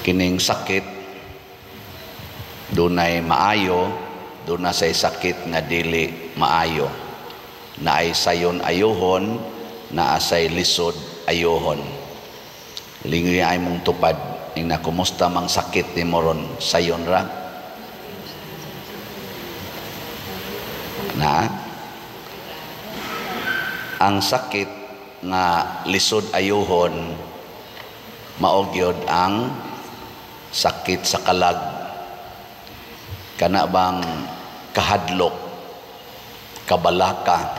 Kining sakit dunay maayo, duna say sakit nga dili maayo. Naay sayon ayuhon, naa say lisod ayuhon. Lingoy ay mong tupad ing na kumusta mang sakit ni moron, sayon ra na ang sakit nga lisod ayuhon mao gyud ang sakit sa kalag, kana bang kahadlok, kabalaka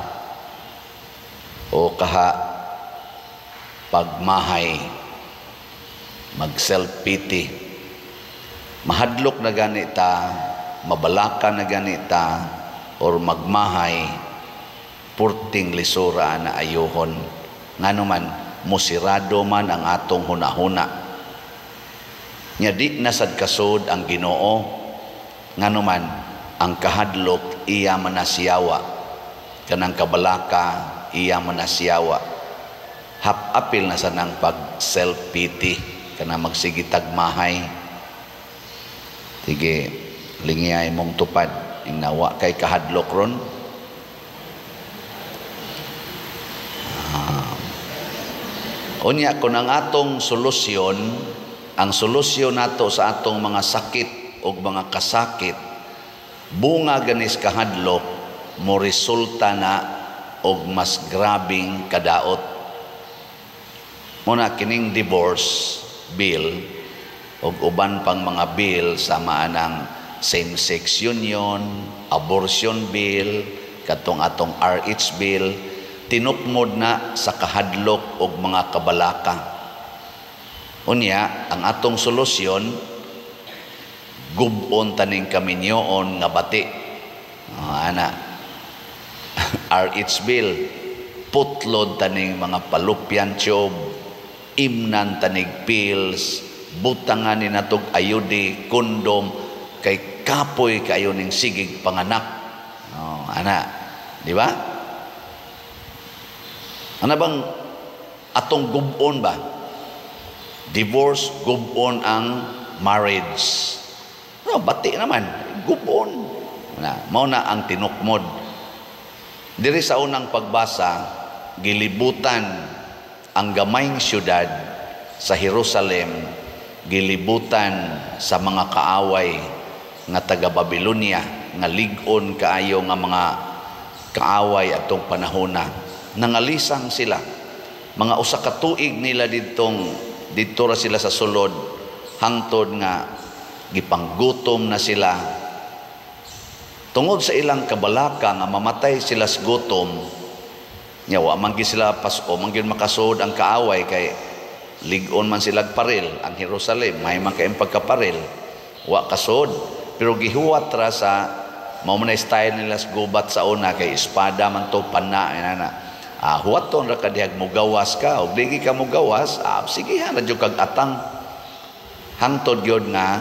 o kaha pagmahay, mag self pity. Mahadlok na gani ta, mabalaka na gani ta, or magmahay, purting lisura na ayuhon. Ngano man, musirado man ang atong hunahuna. Nya di na sad kasod ang Ginoo, ngano man ang kahadlok iya manasiyawa, kanang kabalaka iya manasiyawa. Hap-apil na sa nang pag self pity, kanang magsigitag mahay. Sige, lingiyay mong tupad ing nawa kay kahadlok ron. Unya kun ang atong solusyon, ang solusyon nato sa atong mga sakit o mga kasakit, bunga ganis kahadlok, mo resulta na og mas grabing kadaot. Muna kining divorce bill og uban pang mga bill sama anang same-sex union, abortion bill, katong atong RH bill, tinukmod na sa kahadlok og mga kabalaka. Unya, ang atong solusyon, gubon taning kaminyoon nga bati. Oh, ana. RH bill, putlod taning mga palupyan tube, imnan tanig pills, butangan ni natog ayudi, kondom, kay kapoy kayo ning sigig panganak. Oh, ana, di ba? Ana bang atong gubon ba? Divorce, gubon ang marriage. No, bati naman, gubon. Na, mao na ang tinukmod. Diri sa unang pagbasa, gilibutan ang gamayng syudad sa Jerusalem, gilibutan sa mga kaaway nga taga Babylonia, nga lig-on kaayo nga mga kaaway atong panahona. Nangalisang sila. Mga usa ka tuig nila didto ra sila sa sulod, hangtod nga gipanggutom na sila. Tungod sa ilang kabalaka nga mamatay sila sa gutom, nya wa man gyud sila pas-o, man gyud makasuod ang kaaway kay lig-on man silag paril ang Jerusalem, may man kayong pagkaparil, wa kasuod. Pero gihuwat ra sa mao man style nila sa gubat sa una kay espada man to, pana inana. Huwaton ra ka dihag mugawas ka og dili ka mugawas, sige ha ra jud kag atang. Hangtod gyud nga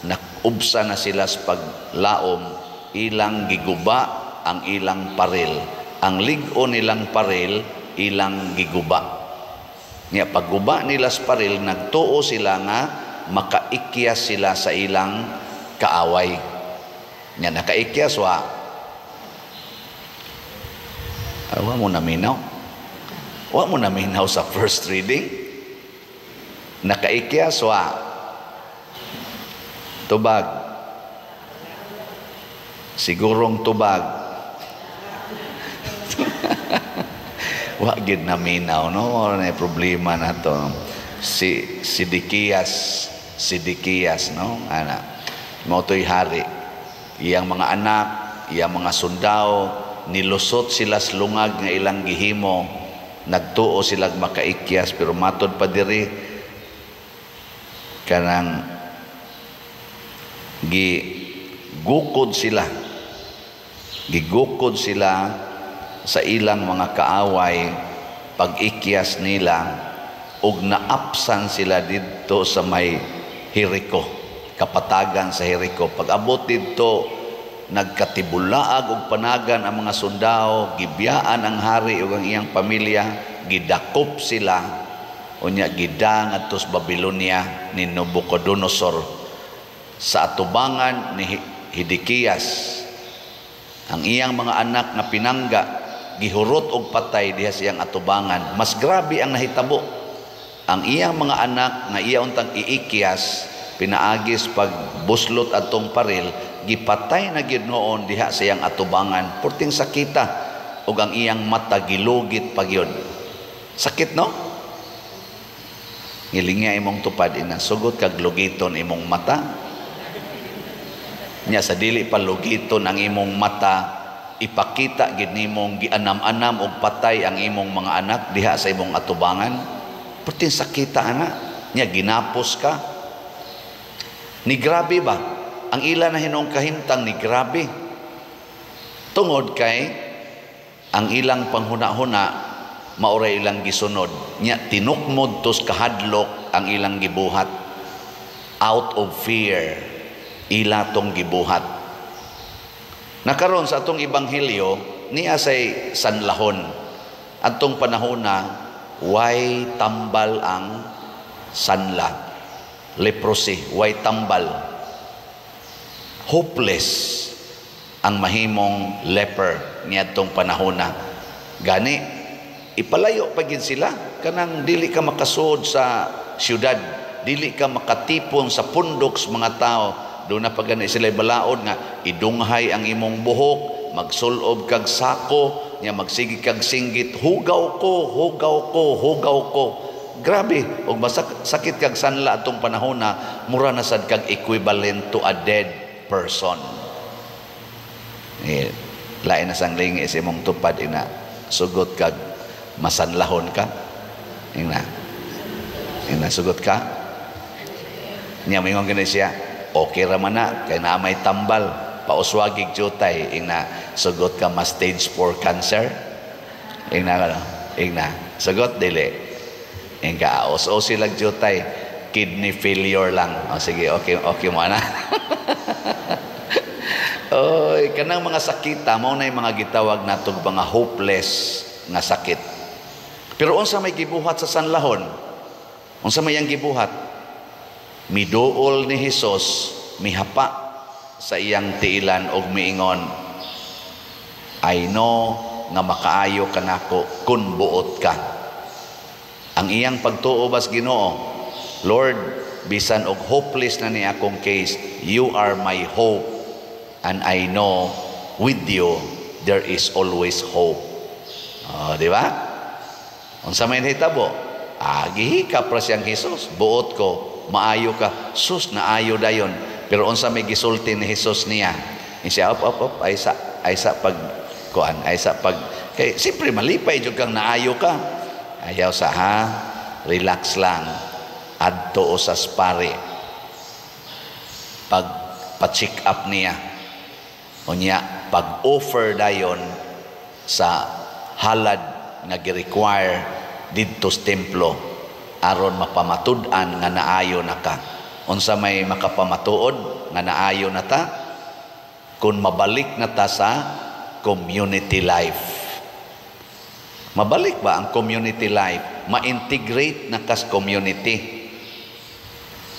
nakubsa na sila sa paglaom, ilang giguba ang ilang paril. Ang lig-on nilang paril ilang giguba. Nya pagguba nila sa paril, nagtuo sila nga makaikyas sila sa ilang kaaway. Nya nakaikyas wa. Wa mo naminaw. Wa mo naminaw sa first reading. Nakaikyas wa. Tubag. Sigurong tubag. Wa gid naminaw, no? Wala na problema na to. Si Sidikias, no? Ana. Mao to'y hari. Iyang mga anak, iyang mga sundao, nilusot sila sa lungag nga ilang gihimo. Nagtuo sila makaikyas, pero matod pa diri kanang gigukod sila. Gigukod sila sa ilang mga kaaway pag-ikyas nila, ug naapsan sila didto sa may Jericho, kapatagan sa Jericho. Pag-abot didto, nagkatibulaag og panagan ang mga sundao, gibiyaan ang hari ug ang iyang pamilya, gidakop sila. Unya gidala ngadto sa Babylonia ni Nabucodonosor sa atubangan ni Hidekias. Ang iyang mga anak nga pinangga gihurot og patay diha sa iyang atubangan. Mas grabe ang nahitabo. Ang iyang mga anak nga iya untang iikyas pinaagis pag buslot atong paril, gipatay na gyud noon diha sa iyang atubangan. Purting sakita, ug ang iyang mata gilugit pa gyud. Sakit, no? Ngilinga imong tupad ina, sugot kag lugiton imong mata. Nya sa dili pa lugiton ang imong mata, ipakita gid nimong gianam-anam og patay ang imong mga anak diha sa imong atubangan. Purting sakita ana. Nya ginapos ka. Ni grabe ba? Ang ila na hinong kahimtang ni grabe. Tungod kay ang ilang panghuna-huna maoray ilang gisunod. Nya tinukmod tos kahadlok ang ilang gibuhat. Out of fear ila tong gibuhat. Nakaron sa atong ebanghelyo, niya say sanlahon. Atong panahona, way tambal ang sanla. Leprosy, way tambal. Hopeless ang mahimong leper niadtong panahona. Gani ipalayo pa gid sila, kanang dili ka makasuod sa syudad, dili ka makatipon sa pundok sa mga tao. Doon na pa gani sila balaod nga idunghay ang imong buhok, magsulob kag sako, nya magsige kag singgit, "Hugaw ko, hugaw ko, hugaw ko." Grabe, og masak sakit kag sanla atong panahon na, mura na sad kag equivalent to a dead person. Eh, lain na sang lingi sa imong tupad ina, sugot kag masanlahon ka. Ina. Ina, sugot ka. Nya mingon gani siya, okay ra man na kay naa may tambal, pauswagig jutay. Ina, sugot ka ma stage 4 cancer. Ina ka, no? Ina, sugot dili. Ingka os sila jutay, kidney failure lang. O sige, okay okay mo ana. Oy, kanang mga sakita mao na mga gitawag natog mga hopeless nga sakit. Pero unsa may gibuhat sa sanlahon? Unsa may ang gibuhat? Miduol ni Hesus, mihapa sa iyang tiilan og miingon, "I know nga makaayo kanako kun buot ka." Ang iyang pagtuo bas Ginoo, "Lord, bisan og hopeless na ni akong case, you are my hope and I know with you there is always hope." Oh, di ba? Unsa may nahitabo? Ah, gihikap ra siyang Hesus. "Buot ko, maayo ka." Sus, naayo dayon. Pero unsa may gisulti ni Hesus niya? Siya, "Op, op, op, ay sa pag kuan, ay sa pag," kay siyempre malipay jud kang naayo ka. "Ayaw sa ha, relax lang. Adto sa pari. Pag pa-check up niya. Unya, pag-offer dayon sa halad nga gi-require didto sa templo aron mapamatud-an nga naayo na ka." Unsa may makapamatuod nga naayo na ta? Kung mabalik na ta sa community life. Mabalik ba ang community life? Ma-integrate na kas community.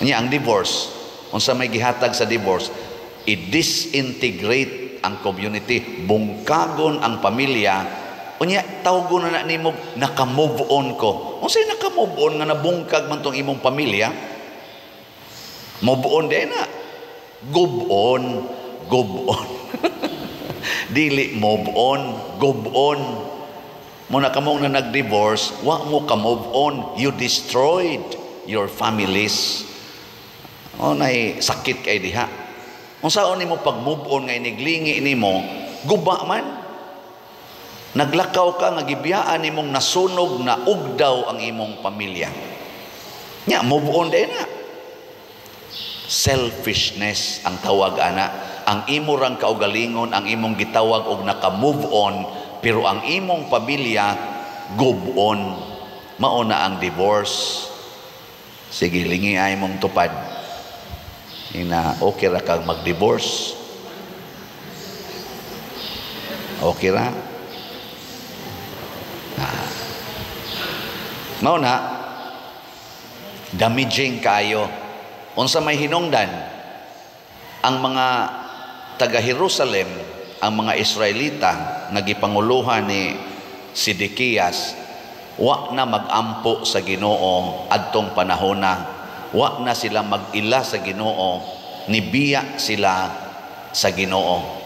Nya ang divorce, unsa may gihatag sa divorce? I-disintegrate ang community, bungkagon ang pamilya. Unya tawgon na nimo naka-move on ko. Unsay naka-move on nga nabungkag man tong imong pamilya? Move on di na. Gub-on, gub-on. Dili move on, gub-on. Muna kamong na nag-divorce, wa mo ka move on. You destroyed your families. O nay sakit kay diha. Unsaon nimo pag move on nga iniglingi nimo, guba man. Naglakaw ka nga gibiyaan nimong nasunog na ugdaw ang imong pamilya. Nya move on din na. Selfishness ang tawag ana. Ang imo rang kaugalingon ang imong gitawag og naka-move on, pero ang imong pamilya gub on. Mao na ang divorce. Sige, lingi ay mong tupad. Ina, okay ra kang mag-divorce? Okay ra? Ah. Mao na, Damaging kaayo. Unsa may hinungdan, ang mga taga Jerusalem, ang mga Israelita nga gipanguluhan ni Sidekias, wa na magampo sa Ginoo adtong panahona. Wa na sila mag-ila sa Ginoo, nibiya sila sa Ginoo.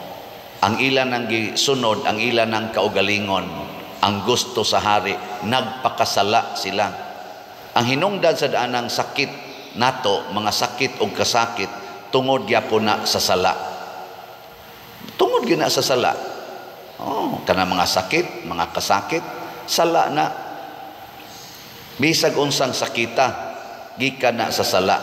Ang ila nang gisunod, ang ila nang kaugalingon, ang gusto sa hari, nagpakasala sila. Ang hinungdan sa daanang sakit nato, mga sakit og kasakit, tungod gyapon na sa sala. Tungod gyud na sa sala. Oh, kana mga sakit, mga kasakit, sala na. Bisag unsang sakita, gikan na sa sala.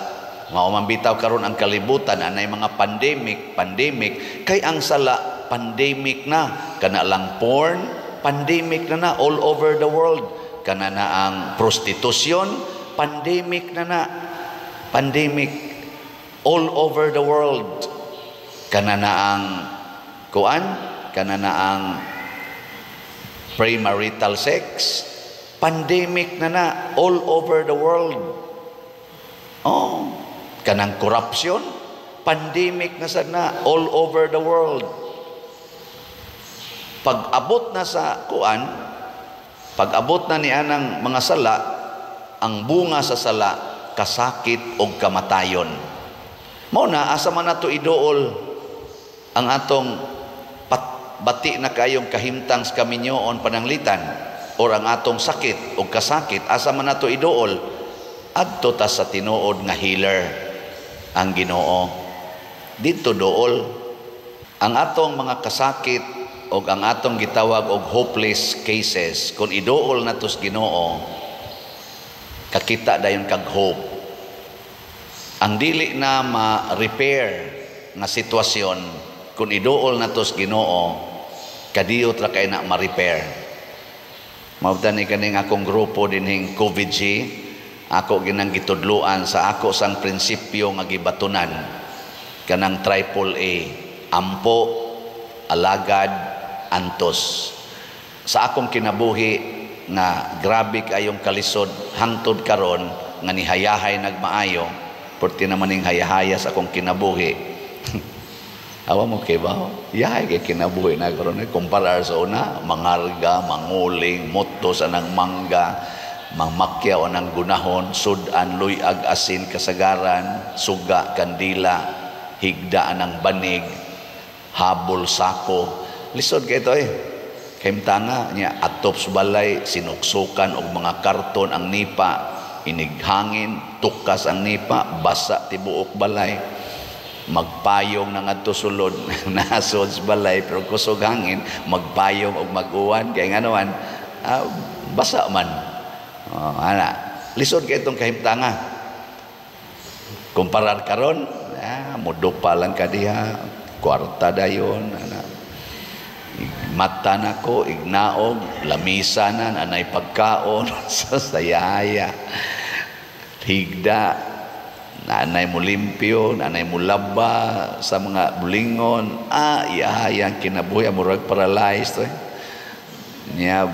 Mao man bitaw karon ang kalibutan anay mga pandemic, pandemic kay ang sala pandemic na. Kana lang porn, pandemic na na all over the world. Kana na ang prostitution, pandemic na na. Pandemic all over the world. Kana na ang kuan, kana na ang premarital sex, pandemic na na all over the world. Oh, kanang corruption, pandemic na sad na all over the world. Pag abot na sa kuan, pag abot na ni anang mga sala, ang bunga sa sala, kasakit og kamatayon. Mao na asa man nato iduol ang atong bati na kayong kahimtang sa kaminyoon, pananglitan, or ang atong sakit og kasakit, asa man nato iduol? Adto ta sa tinuod nga healer, ang Ginoo. Didto duol ang atong mga kasakit og ang atong gitawag og hopeless cases. Kung iduol nato sa Ginoo, kakita dayon kag hope. Ang dili na ma-repair nga sitwasyon, kung iduol nato sa Ginoo, kadiyot ra kay na ma-repair. Mao ni kaning akong grupo dinhing COVID-G, ako ginang gitudloan sa ako sang prinsipyo nga gibatunan, kanang triple A: ampo, alagad, antos. Sa akong kinabuhi nga grabe kayong kalisod hangtod karon nga nihayahay nagmaayo, perti naman ning hayahaya sa akong kinabuhi. Awa mo kay ba? Yahay kay kinabuhi na karon kumpara sa una, mangarga, manguling, moto sa nang mangga, mangmakyaw ng gunahon, sudan, luyag, asin, kasagaran, suga, kandila, higda ng banig, habol, sako. Lisod kay ito eh. Kahimtanga niya, atop sa balay, sinuksukan og mga karton ang nipa, inighangin, tukas ang nipa, basa tibuok balay. Magpayong na ngadto sulod, nasod sa balay, pero kusog hangin, magpayong og mag-uwan, kay nga naman, basa man. Oh, ana, lisod kay itong kahimtanga. Kumparar karon, mudupa lang ka diha, kwarta dayon, ana. Mata nako, ignaog, lamisa na, anay pagkaon, sa sayaya. Higda, nanay mo limpyo, nanay mo laba sa mga bulingon, iyahayang kinabuhi, murag paralyzed. Eh. Niya,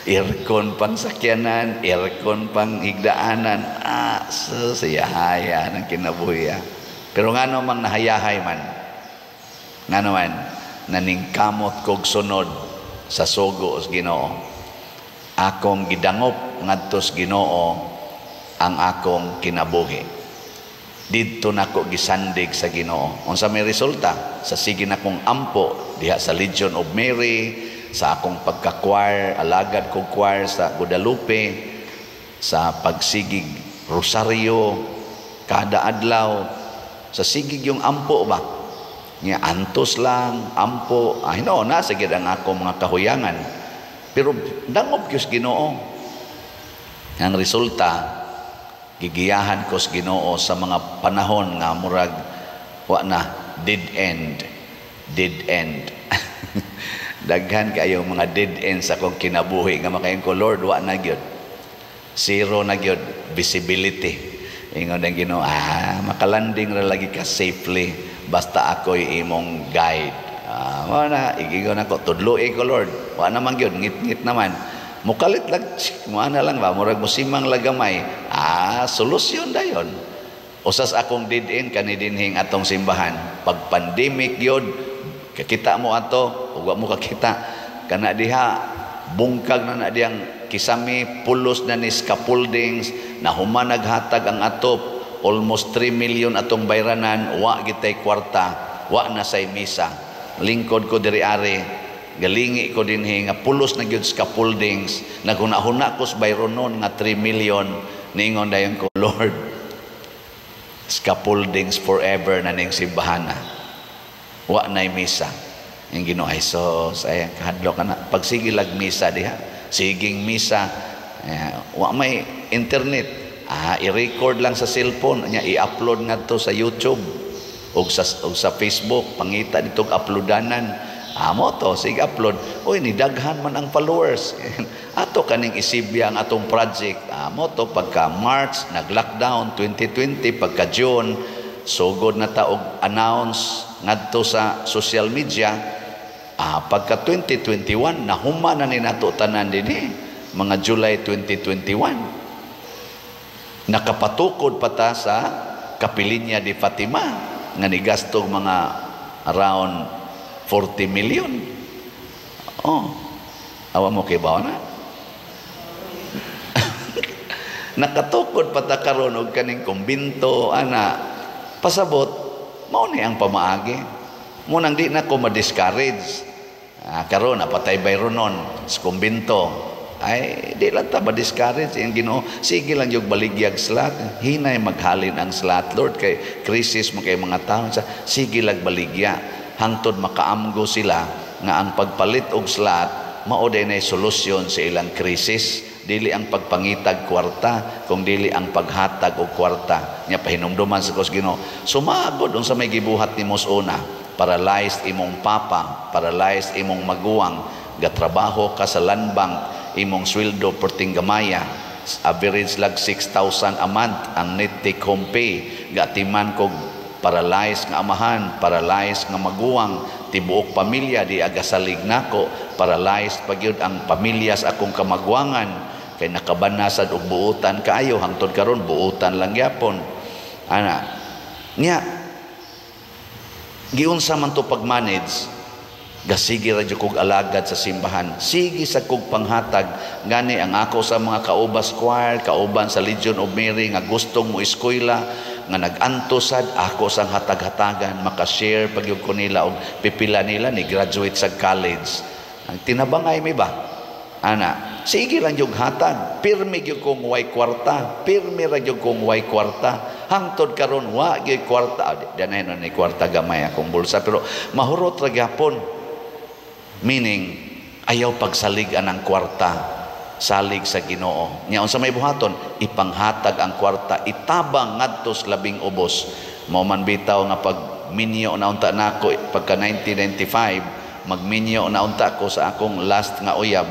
aircon pang sakyanan, aircon pang higdaanan, so sayahaya ng kinabuhi. Pero ngano mang nahayahay man, ngano man, naningkamot kog sunod sa sugo sa Ginoo. Akong gidangop ngadto sa Ginoo ang akong kinabuhi. Didto nako gisandig sa Ginoo. Unsa may resulta? Sa sige nakong ampo diha sa Legion of Mary, sa akong pagka-choir, alagad kog choir sa Guadalupe, sa pagsigig rosaryo kada adlaw, sa sigig yung ampo ba? Nya antos lang, ampo, ay no, na sige ang ako mga kahuyangan. Pero dangop gyud Ginoo. Ang resulta, gigiyahan ko sa Ginoo sa mga panahon nga murag wa na, dead end, dead end. Daghan kayo mga dead end sa akong kinabuhi nga makaingon ko, "Lord, wa na gyud. Zero na gyud visibility." Ingon ang Ginoo, "Makalanding ra lagi ka safely basta ako'y imong guide." Mao na igingon ako, "Tudloi ko, Lord." Wa naman gyud, ngit-ngit naman. Mukalit lang, mo na lang ba, murag musimang lagamay. Ah, solusyon dayon. Usas akong did-in kani dinhing atong simbahan. Pag pandemic yun, kakita mo ato, ug mo kakita kana diha, bungkag na na diyang kisame, pulos na ni scaffoldings, na human naghatag ang atop, almost 3 million atong bayranan, wa gitay kwarta, wa na say misa. Lingkod ko diri ari, galingi ko dinhi nga pulos na gyud scaffoldings, naghuna-huna ko sa bayronon nga 3 million, ningon dayon ko, "Lord, scaffoldings forever na ning simbahana. Wa na'y misa." Yung Ginoo ay sos, ay kahadlok ka na. Pagsige lag misa diha, siging misa, eh, wa may internet. Ah, i-record lang sa cellphone, nya i-upload ngadto sa YouTube ug sa Facebook, pangita dito uploadanan. Ah, mo to, sige upload. Uy, ni daghan man ang followers. Ato kaning isibya ang atong project. Ah, mo to, pagka March nag-lockdown 2020, pagka June sugod na ta og announce ngadto sa social media. Ah, pagka 2021 nahuma na ni nato tanan dinhi mga July 2021. Nakapatukod pa ta sa Kapilinya di Fatima nga nigasto mga around 40 million. Oh. Awa mo kay bawa na? Nakatukod pa ta karon og kaning kumbinto ana. Pasabot mao ni ang pamaagi. Mo nang di na ko ma-discourage. Ah, karon napatay bayronon sa kumbinto. Ay, di lang ta ma-discourage ang Ginoo. Sige lang yung baligyag slot. Hinay maghalin ang slot, Lord, kay crisis mo kay mga tao. Sige lang baligya. Hangtod makaamgo sila nga ang pagpalit og slot mao day na solusyon sa ilang krisis, dili ang pagpangitag kwarta kung dili ang paghatag og kwarta. Nya pahinumduman sa kos Ginoo, sumagod unsa may gibuhat nimo una, paralyzed imong papa, paralyzed imong maguwang, gatrabaho ka sa Land Bank, imong sweldo perting gamaya, average lag 6,000 a month ang net take home pay. Gatiman kog paralyzed nga amahan, paralyzed nga maguwang, tibuok pamilya di agasalig nako, paralyzed pa gyud ang pamilya sa akong kamagwangan kay nakabanasad og buutan kaayo, hangtod karon buutan lang gyapon. Ana, nya giunsa man to pag-manage, gasige ra jud kog alagad sa simbahan, sige sa kog panghatag. Gani ang ako sa mga kaubas choir, kauban sa Legion of Mary nga gustong mo eskwela, nga nag-anto sad ako sang hatag-hatagan, maka-share pag ko nila og pipila nila ni graduate sa college. Ang tinabangay mi ba ana, sige lang yung hatag, pirmi gyud kong way kwarta, pirmi ra gyud kong way kwarta hangtod karon wa gyud kwarta. Danay na ni kwarta gamay akong bulsa, pero mahurot ra gyapon. Meaning, ayaw pagsalig ang kwarta, salig sa Ginoo. Nya unsa may buhaton, ipanghatag ang kwarta, itabang ngadto sa labing ubos. Mao man bitaw nga pag minyo na unta nako pagka 1995, magminyo na unta ko sa akong last nga uyab.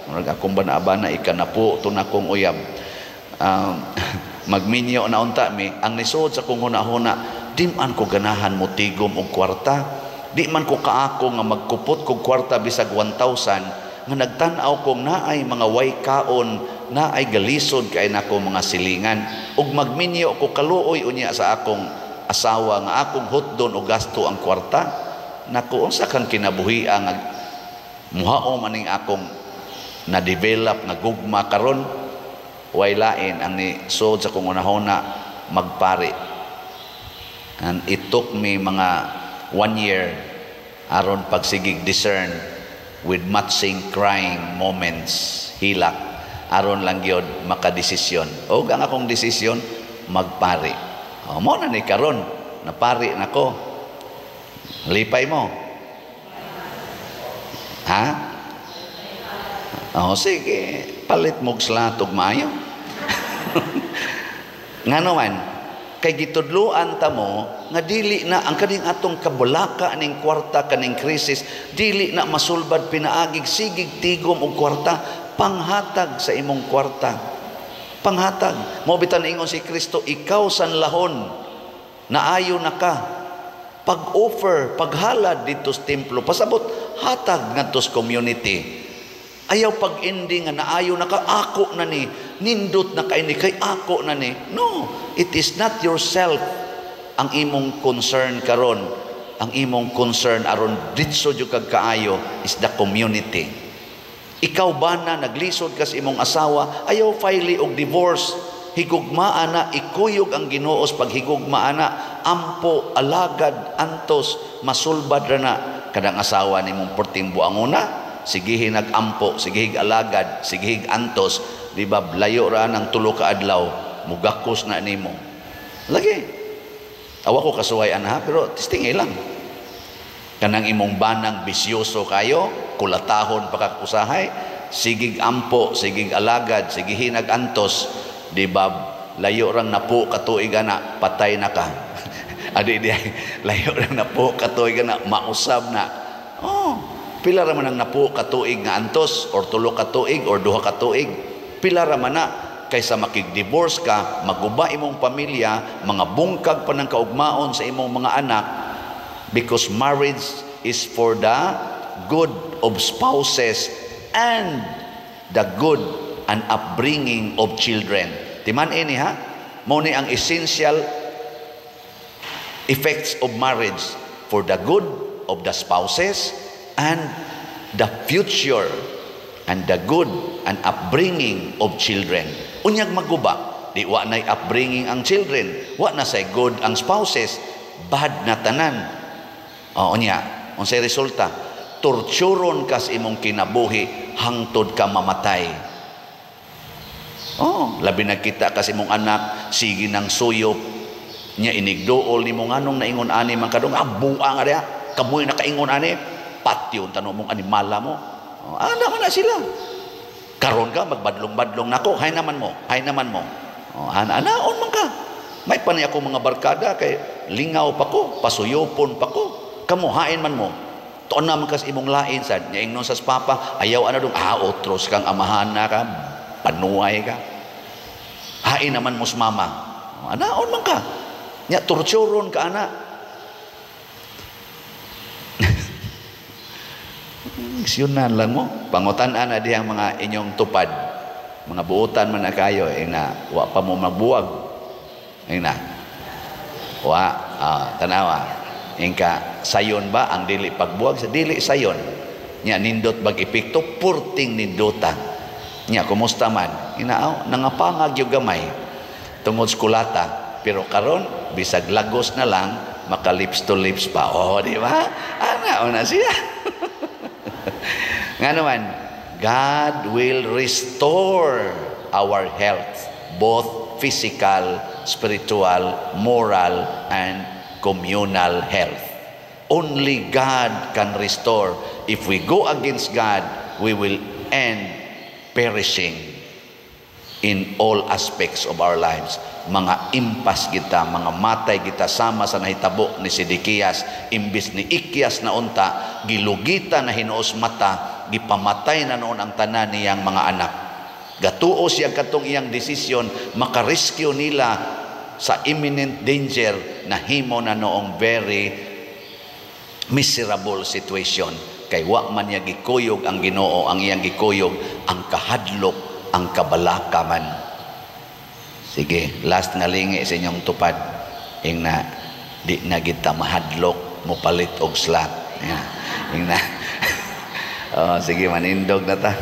Murag akong bana-bana ikanapo to na akong uyab. Magminyo na unta mi, ang nisod sa akong huna-huna, di man ko ganahan mo tigom og kwarta. Di man ko kaako nga magkupot kog kwarta bisag 1,000, nga nagtan-aw kong naay mga way kaon, naay galisod kay nako mga silingan. Ug magminyo ko, kaluoy unya sa akong asawa nga akong hotdon og gasto ang kwarta. Nako, unsa kang kinabuhia nga muhao maning akong na-develop nga gugma karon? Way lain ang ni sod sa akong unahona, magpari. And it took me mga 1 year aron pagsigig discern with matching crying moments, hilak, aron lang gyud makadesisyon. Og ang akong desisyon, magpari. O, mo na ni karon napari nako. Lipay mo ha? O sige, palit mo slot og maayo. Ngano man kay gitudloan ta mo nga dili na ang kaning atong kabulaka ning kwarta kaning krisis, dili na masulbad pinaagig sigig tigom og kwarta. Panghatag sa imong kwarta, panghatag mo. Bitan ingon si Kristo, ikaw sanlahon naayo na ka, pag-offer, paghalad dito sa templo, pasabot hatag ngadto sa community. Ayaw pag-ending nga naayo na ka, ako na ni, nindot na kay ni, kay ako na ni. No, it is not yourself ang imong concern karon. Ang imong concern aron ditso jud kag kaayo is the community. Ikaw ba na naglisod ka sa imong asawa, ayaw file og divorce. Higugmaa na, ikuyog ang Ginoo sa paghigugmaa na, ampo, alagad, antos, masulbad ra na. Kadang asawa nimong perting buangona, sigihi nagampo, sigihig alagad, sigihig antos, di ba layo ra ng 3 ka adlaw, mugakos na nimo. Lagi. Awa ko kasuway ana, pero testing lang. Kanang imong banang bisyoso kayo, kulatahon pa kag usahay, sigig ampo, sigig alagad, sigihi nagantos, di ba layo rang 10 ka tuig ana, patay na ka. Adi di layo rang 10 ka tuig ana, mausab na. Oh, pila ra man ang 10 ka tuig nga antos or 3 ka tuig or 2 ka tuig. Pila ra man na kaysa makig-divorce ka, maguba imong pamilya, mga bungkag pa ng kaugmaon sa imong mga anak, because marriage is for the good of spouses and the good and upbringing of children. Timan ini ha, mao ni ang essential effects of marriage: for the good of the spouses and the future and the good and upbringing of children. Unyag maguba, di wa nay upbringing ang children, wa na say good ang spouses, bad na tanan. O unya, unsay resulta? Torturon kas imong kinabuhi hangtod ka mamatay. Oh, labi na kita kasi imong anak sige nang suyop nya, inigduol nimo, nganong naingon ani man kadong, ah, buang nga diha kamoy nakaingon ani, patyon tanong mong animala mo. Oh, ana man na sila. Karon ka magbadlong-badlong nako, hay naman mo, hay naman mo. Oh, ana anaon man ka. May panay ako mga barkada kay lingaw pa ko, pasuyopon pa ko. Kamo hain man mo. Tuon naman kas imong lain sad nya ingnon sa papa, ayaw ana dong, ah, otros kang amahan na ka, panuay ka. Hain naman mo sa mama. Oh, anaon man ka. Nya torturon ka ana. Siyunan lang mo. Pangutan-an na diyang mga inyong tupad. Mga buutan man na kayo. Eh na, wa pa mo mabuwag. Eh na. Wa, tanawa. Ingka, sayon ba ang dili pagbuwag? Sa dili sayon. Nya nindot bag epekto, purting nindota. Nya, kumusta man? Inaaw, nangapangag yung gamay. Tungod sa kulata. Pero karon bisag lagos na lang, maka lips to lips pa. Oh, di ba? Ana, una siya. Nga naman, God will restore our health, both physical, spiritual, moral, and communal health. Only God can restore. If we go against God, we will end perishing in all aspects of our lives. Mga impas kita, mga matay kita sama sa nahitabo ni Sidikias, imbis ni Ikyas na unta, gilugita na hinuos mata, gipamatay na noon ang tanan niyang mga anak. Gatuo siya katong iyang desisyon, makarescue nila sa imminent danger na himo na noong very miserable situation. Kay wa man niya gikuyog ang Ginoo, ang iyang gikuyog ang kahadlok, ang kabalaka man. Sige, last nga lingi sa inyong tupad. Ing na, di na kita mahadlok mo palit og slot. Yeah. Ing na. Oh, sige, manindog na ta.